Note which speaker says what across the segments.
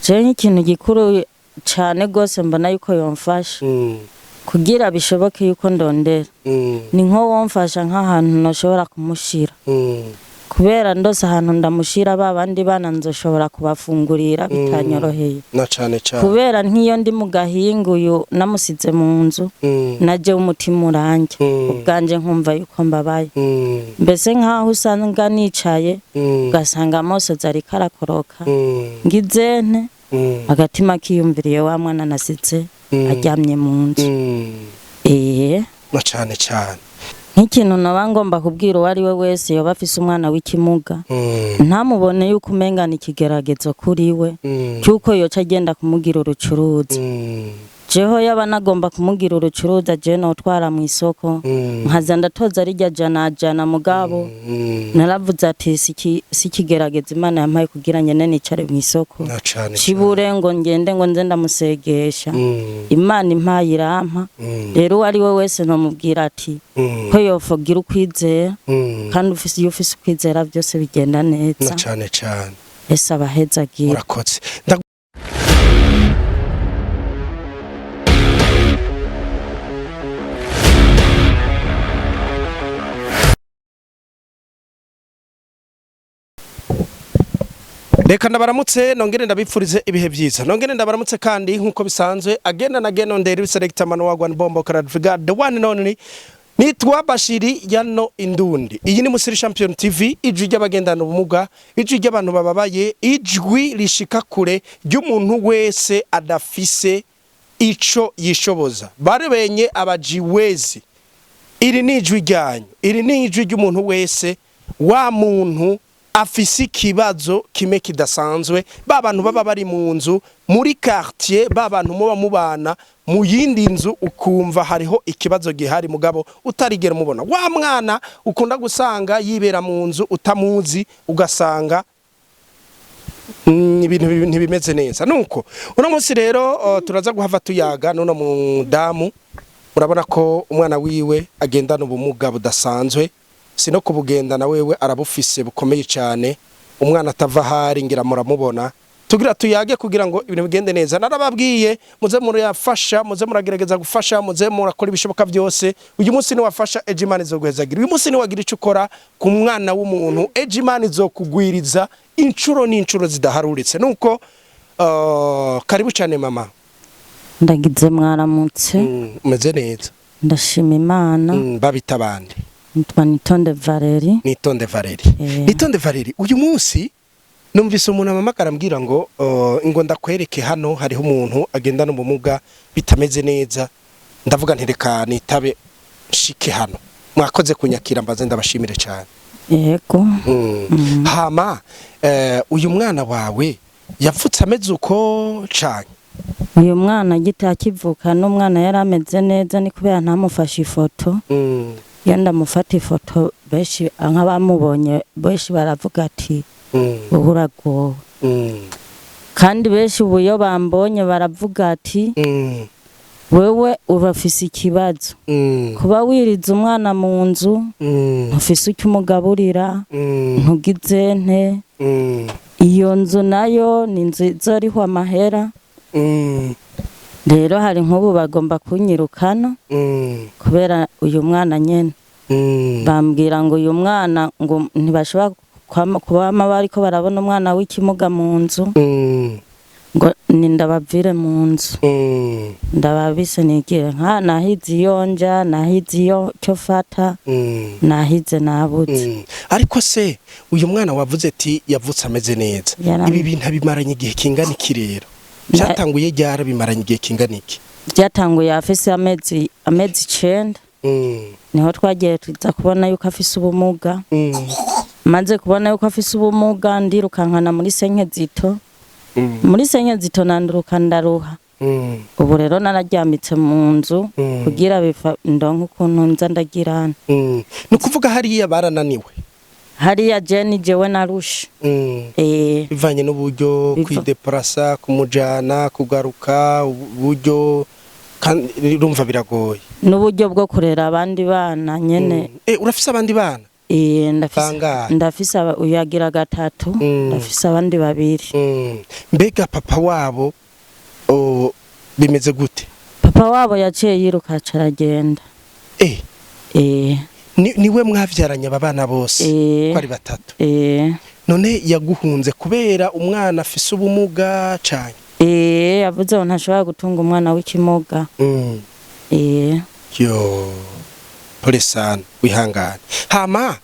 Speaker 1: Jewe nk'ikintu gikuru cane gose mbona yuko yomfasha kugira bishoboke yuko ndondera, ni nko womfasha nk'ahantu noshobora kumushira, kubera ndose ahantu ndamushira, ba bandi bana nzoshobora kubafungurira bitanyoroheye.
Speaker 2: Na cane cane.
Speaker 1: Kubera nk'iyo ndi mu gahinga, uyu namusize mu nzu, naje umutima uranje, ubwanje nkumva yuko mbabaye. Mbese nk'aho usanga nicaye, ugasanga amosozi ariko arakoroka, ngize nte, agatima kiyumviriye wa mwana nasize aryamye mu nzu.
Speaker 2: Na cane cane.
Speaker 1: Nk'ikintu noba ngomba kubwira uwo ari we wese yoba afise umwana w'ikimuga, ntamubone yuko umenga ni ikigeragezo kuri we, cy'uko yoca agenda kumugira urucuruza. Jeho yaba nagomba kumugira urucuruza, jewe notwara mu isoko, nkaza ndatoza rirya jana jana. Mugabo naravuze ati si ikigeragezo Imana yampaye kugira ngende nicare mu isoko,
Speaker 2: Na cane cane.
Speaker 1: kibure ngo ngende ngo nze ndamusegesha. Imana impaye irampa. Rero uwo ari we wese nomubwira ati ko yofogira ukwizera, kandi ufise, iyo ufise ukwizera byose bigenda neza.
Speaker 2: Na cane cane.
Speaker 1: Ese abahezagira.
Speaker 2: Urakoze. Reka ndabaramutse, nongere ndabipfurize ibihe byiza, nongere ndabaramutse kandi nk'uko bisanzwe agenda na geno nderi selecta mano wagwan bombo karadviga, the one and only. Nitwa Bashiri yano Indundi. Iyi ni Musiri Champion TV, ijwi ry'abagendana ubumuga, ijwi ry'abantu bababaye, ijwi rishika kure ry'umuntu wese adafise ico yishoboza, barebenye abajiwezi. Iri ni ijwi ryanyu, iri ni ijwi ry'umuntu wese, wa muntu afise ikibazo kimwe kidasanzwe, ba bantu baba bari mu nzu muri quartier, ba bantu muba mubana mu yindi nzu, ukumva hariho ikibazo gihari mugabo utarigera umubona, wa mwana ukunda gusanga yibera mu nzu utamuzi, ugasanga ibintu ntibimeze neza. Nuko uno munsi rero turaza guhava tuyaga n'uno mudamu. Urabona ko umwana wiwe agendana ubumuga budasanzwe, si no kubugendana wewe arabufise bukomeye cyane. Umwana atava ahari, ngira muramubona. Tugira tuyage kugira ngo ibintu bigende neza. Narababwiye, muze murayafasha, muze muragerageza gufasha, muze murakora ibishoboka byose. Uyu munsi niwafasha, ejo Imana izoguhezagira. Uyu munsi niwagira icyo ukora ku mwana w'umuntu, ejo Imana izokugwiriza inshuro n'inshuro zidaharuritse. Nuko karibu cyane mama.
Speaker 1: Ndagize mwaramutse.
Speaker 2: Umeze neza?
Speaker 1: Ndashima Imana.
Speaker 2: Babita abandi?
Speaker 1: Nitwa Nitonde Valeri.
Speaker 2: Nitonde Valeri.
Speaker 1: Eh.
Speaker 2: Nitonde Valeri, uyu munsi numvise umuntu amamagara ambwira ngo ngo ndakwereke hano hariho umuntu agendana ubumuga bitameze neza. Ndavuga nti reka nitabe nshike hano. Mwakoze kunyakira, mbaze ndabashimire cyane.
Speaker 1: Yego.
Speaker 2: Hama uyu mwana wawe yavutse ameze uko cane?
Speaker 1: Uyu mwana agita akivuka n'umwana yari ameze neza, ni kubera ntamufashe ifoto. Iyo ndamufata ifoto, benshi nk'abamubonye benshi baravuga ati ubu uragowe. Kandi benshi ubu iyo bambonye baravuga ati wewe urafise ikibazo, kuba wiriza umwana mu nzu, ntufise icyo umugaburira, ntugize nte. Iyo nzu nayo ni inzu izorihwa amahera. Rero hari nk'ubu bagomba kunyirukana kubera uyu mwana nyene. Bambwira ngo uyu mwana ngo ntibashobora kubama bariko barabona umwana w'ikimuga mu nzu, ngo ni ndabavire mu nzu, ndababise nigire nka nahize iyo nja, nahize iyo cyo fata, nahize nabuze.
Speaker 2: Ariko se uyu mwana wavuze ati yavutse ameze neza, ibi bintu abimaranye igihe kingana iki rero? Byatanguye ryari, bimaranye igihe kingana iki?
Speaker 1: Byatanguye afise amezi 9. Niho twagiye tuza kubona yuko afise ubumuga. Maze kubona yuko afise ubumuga, ndirukankana muri Senkezito. Muri Senkezito nanduruka ndaruha. Ubu rero nararyamitse mu nzu kugira ndonke ukuntu nza ndagirana.
Speaker 2: Ni ukuvuga hariya barananiwe?
Speaker 1: Hariya jeni jewe narushe.
Speaker 2: Bivanye n'uburyo kwideparasa, kumujana, kugaruka, uburyo, kandi urumva biragoye.
Speaker 1: N'uburyo bwo kurera abandi bana nyene.
Speaker 2: Urafise abandi bana?
Speaker 1: Ndafise.
Speaker 2: Bangahe?
Speaker 1: Ndafise uyagira gatatu. Ndafise abandi babiri.
Speaker 2: Mbega papa wabo bimeze gute?
Speaker 1: Papa wabo yaciye yiruka aca aragenda.
Speaker 2: Niwe mwavyaranye aba bana bose ko ari batatu?
Speaker 1: Eh.
Speaker 2: None yaguhunze kubera umwana afise ubumuga cane?
Speaker 1: Eh, yavuze ngo ntashobora gutunga umwana w'ikimuga.
Speaker 2: Yo, pole sana, wihangane. Hama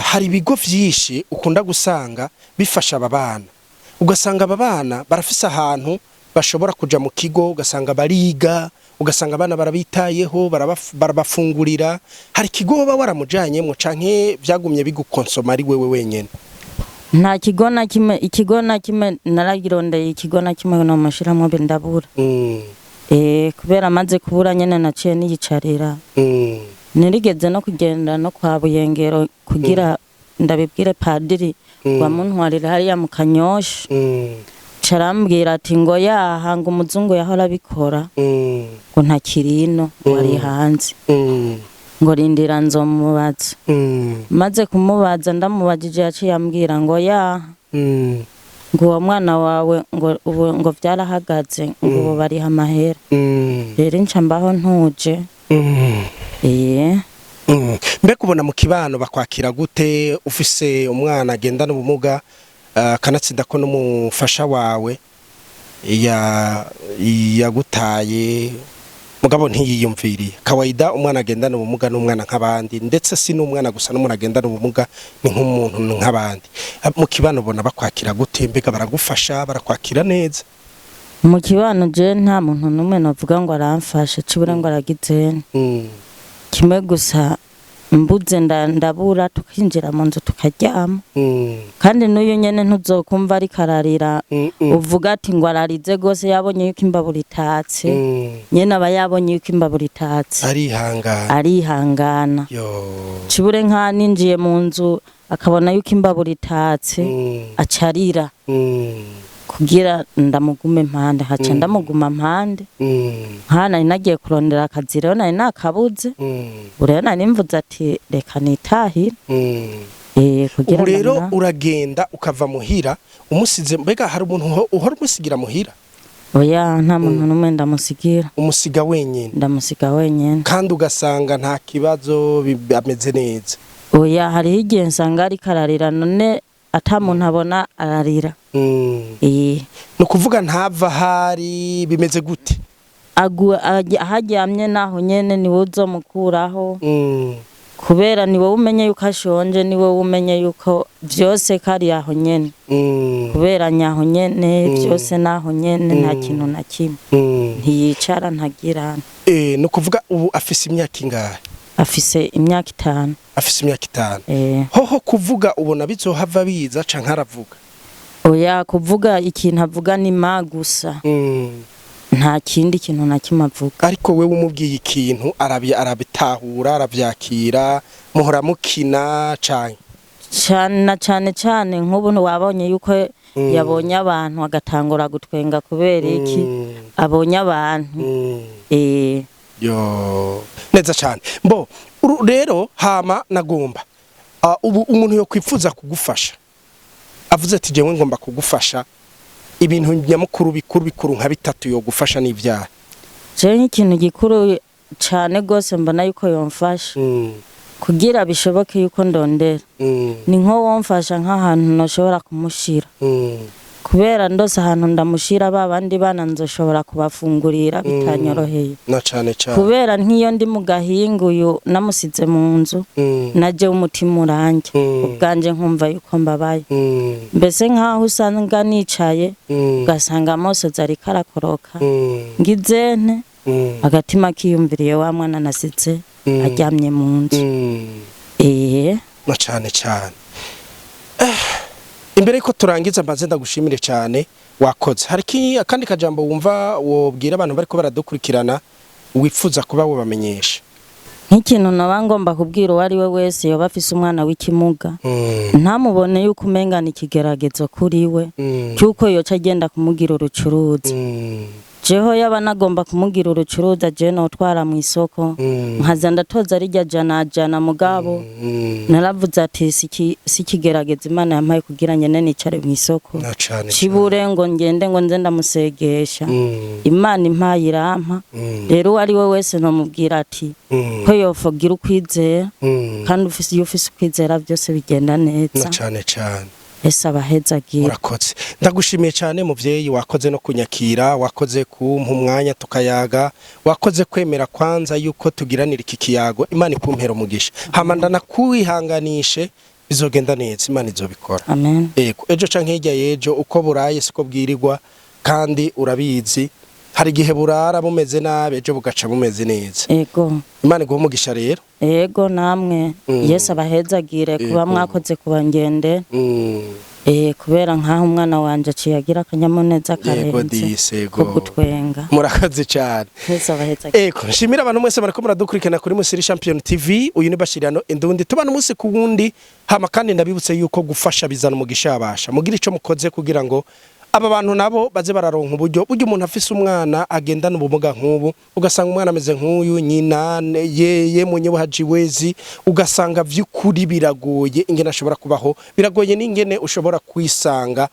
Speaker 2: hari ibigo vyinshi ukunda gusanga bifasha aba bana, ugasanga aba bana barafise ahantu bashobora kuja mu kigo, ugasanga bariga, ugasanga abana barabitayeho, barabafungurira. Hari ikigo woba waramujanyemwo canke vyagumye bigukonsoma ari wewe wenyene?
Speaker 1: Nta kigo na kimwe, ikigo na kimwe naragirondeye, ikigo na kimwe nomushiramwo ndabura. Kubera amaze kubura nyene naciye niyicarira. Nirigeze no kugenda no kwa Buyengero kugira ndabibwire padiri wamuntwarira hariya mu Kanyosha. Carambwira ati ngo yaha, ngo umuzungu yahora abikora, ngo ntakiri ino, ngo ari hanze, ngo rindira nzomubaza. Maze kumubaza, ndamubajije, yaciye ambwira ngo yaha, ngo uwo mwana wawe ngo ubu ngo vyarahagaze, ngo ubu bariha amahera. Rero nca mbaho ntuje.
Speaker 2: Mbega ubona mu kibano bakwakira gute ufise umwana agendana ubumuga, kanatsinda ko n'umufasha wawe yagutaye mugabo ntiyiyumviriye? Kawaida umwana agendana ubumuga n'umwana nk'abandi, ndetse si n'umwana gusa, n'umuntu agendana ubumuga ni nk'umuntu nk'abandi. Mu kibano ubona bakwakira gute? Mbega baragufasha, barakwakira neza?
Speaker 1: Mu kibano je nta muntu n'umwe novuga ngo aramfasha cibure ngo aragizene. Kimwe gusa mbuze ndabura, tukinjira mu nzu tukaryama. Kandi n'uyu nyene ntuzokumva ariko ararira, uvuga ati ngo ararize gose yabonye yuko imbabura itatse. Nyene aba yabonye yuko imbabura itatse.
Speaker 2: Arihangana.
Speaker 1: Arihangana.
Speaker 2: Yo.
Speaker 1: Cibure nka ninjiye mu nzu akabona yuko imbabura itatse, acarira kugira ndamugume mpande, haca ndamuguma mpande. Nka nari nagiye kurondera akazi, rero nari nakabuze. Ubu rero nari mvuze ati reka nitahire. Kugira
Speaker 2: Ubu rero uragenda ukava muhira umusize. Mbega hari umuntu uhora umusigira muhira?
Speaker 1: Oya, nta muntu n'umwe ndamusigira.
Speaker 2: Umusiga wenyine?
Speaker 1: Ndamusiga wenyine.
Speaker 2: Kandi ugasanga nta kibazo, ameze neza?
Speaker 1: Oya, hariho igihe nsanga ariko ararira, none ata muntu abona ararira.
Speaker 2: Ni ukuvuga ntava ahari, bimeze gute?
Speaker 1: Aharyamye naho nyene niwe uzomukuraho. Kubera ni wowe umenye yuko ashonje, ni wowe umenye yuko vyose kari aho nyene. Kubera nyaho nyene, vyose naho nyene, nta kintu na kimwe. Ntiyicara, ntagirana.
Speaker 2: Ni ukuvuga ubu afise imyaka ingahe?
Speaker 1: Afise imyaka 5.
Speaker 2: Afise imyaka 5.
Speaker 1: Eh.
Speaker 2: Hoho kuvuga ubona bizohava biza canke aravuga?
Speaker 1: Oya, kuvuga ikintu avuga ni ma gusa. Nta kindi kintu na kimwe avuga.
Speaker 2: Ariko wewe umubwiye ikintu arabitahura, aravyakira, muhora mukina canke?
Speaker 1: Cane na cane cane nk'ubu wabonye yuko yabonye abantu agatangura gutwenga. Kubera iki? Abonye abantu.
Speaker 2: Yo, neza cyane. Mbo rero hama nagomba, ubu umuntu yo kwipfuza kugufasha, avuze ati jewe ngomba kugufasha, ibintu nyamukuru bikuru bikuru nka bitatu yo gufasha n'ivyaha?
Speaker 1: Jewe nk'ikintu gikuru cane gose mbona yuko yomfasha kugira bishoboke yuko ndondera, ni nko womfasha nk'ahantu noshobora kumushira. Kubera ndose ahantu ndamushira, ba bandi bana nzoshobora kubafungurira bitanyoroheye.
Speaker 2: Na cane cane.
Speaker 1: Kubera nk'iyo ndi mu gahinga, uyu namusize mu nzu, naje umutima uranje, ubwanje nkumva yuko mbabaye. Mbese nk'aho usanga nicaye, ugasanga amosozi ariko arakoroka, ngize nte, agatima kiyumviriye wa mwana nasize aryamye mu nzu.
Speaker 2: Na cane cane. Imbere yuko turangiza, mbanze ndagushimire cyane, wakoze. Hari akandi kajambo wumva wobwira abantu bariko baradukurikirana, wifuza kuba wobamenyesha?
Speaker 1: Nk'ikintu naba ngomba kubwira uwo ari we wese yoba afise umwana w'ikimuga, ntamubone yuko umenga ni ikigeragezo kuri we, cy'uko yoca agenda kumugira urucuruzi. Jeho yaba nagomba kumugira urucuruza, je notwara mu isoko, nkaza ndatoza rijya jana jana, mugabo naravuze ati sikigerageza Imana yampaye kugira ngende nicare mu isoko
Speaker 2: Na cane.
Speaker 1: Kibure ngo ngende ngo nze ndamusegesha. Imana impaye irampa. Rero uwo ari we wese nomubwira ati ko yofogira ukwizera, kandi ufise, iyo ufise ukwizera byose bigenda neza.
Speaker 2: Na cane cane.
Speaker 1: Ese abahezagira.
Speaker 2: Urakoze, ndagushimiye cyane muvyeyi, wakoze no kunyakira, wakoze kumpa umwanya tukayaga, wakoze kwemera kwanza yuko tugiranira iki kiyago. Imana ikumpera umugisha, hama ndanakuwihanganishe, bizogenda neza, Imana izobikora.
Speaker 1: Amen.
Speaker 2: Ego, ejo canke hirya y'ejo, uko buraye siko bwirirwa, kandi urabizi hari igihe burara bumeze nabi, ejo bugaca bumeze neza.
Speaker 1: Ego.
Speaker 2: Imana iguhe umugisha rero.
Speaker 1: Ego, namwe Yesu abahezagire kuba mwakoze kubangende. Kubera nkaho umwana wanje aciye agira akanyamuneza karenze
Speaker 2: Disi, yego.
Speaker 1: ko gutwenga.
Speaker 2: Murakoze cyane.
Speaker 1: Yesu abahezagire.
Speaker 2: Eko, nshimira abantu mwese bariko muradukurikirana kuri Musiri Champion TV. Uyu ni Bashirano Indundi, tubana umunsi ku wundi. Hama kandi ndabibutse yuko gufasha bizana umugisha, yabasha mugira ico mukoze kugira ngo aba bantu nabo baze bararonka uburyo. Buryo umuntu afise umwana agendana ubumuga nk'ubu, ugasanga umwana ameze nk'uyu, nyina yeye munye hajiwezi, ugasanga vy'ukuri biragoye ingene ashobora kubaho, biragoye n'ingene ushobora kwisanga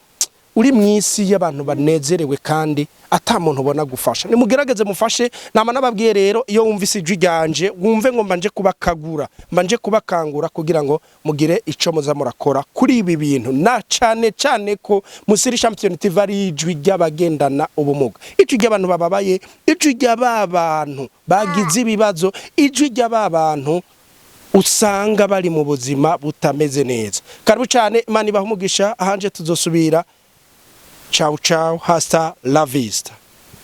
Speaker 2: uri mw'isi y'abantu banezerewe kandi ata muntu ubona gufasha. Nimugerageze mufashe. Nama nababwiye rero, iyo wumvise ijwi ryanje wumve ngo mbanje kubakagura, mbanje kubakangura kugira ngo mugire ico muza murakora kuri ibi bintu, na cane cane ko Musiri Champion TV ari ijwi ry'abagendana ubumuga, ijwi ry'abantu bababaye, ijwi ry'ababantu bagize ibibazo, ijwi ry'ababantu usanga bari mu buzima butameze neza. Karibu cyane, Imana ibahe umugisha, ahanje tuzosubira. Ciao ciao, hasta la vista.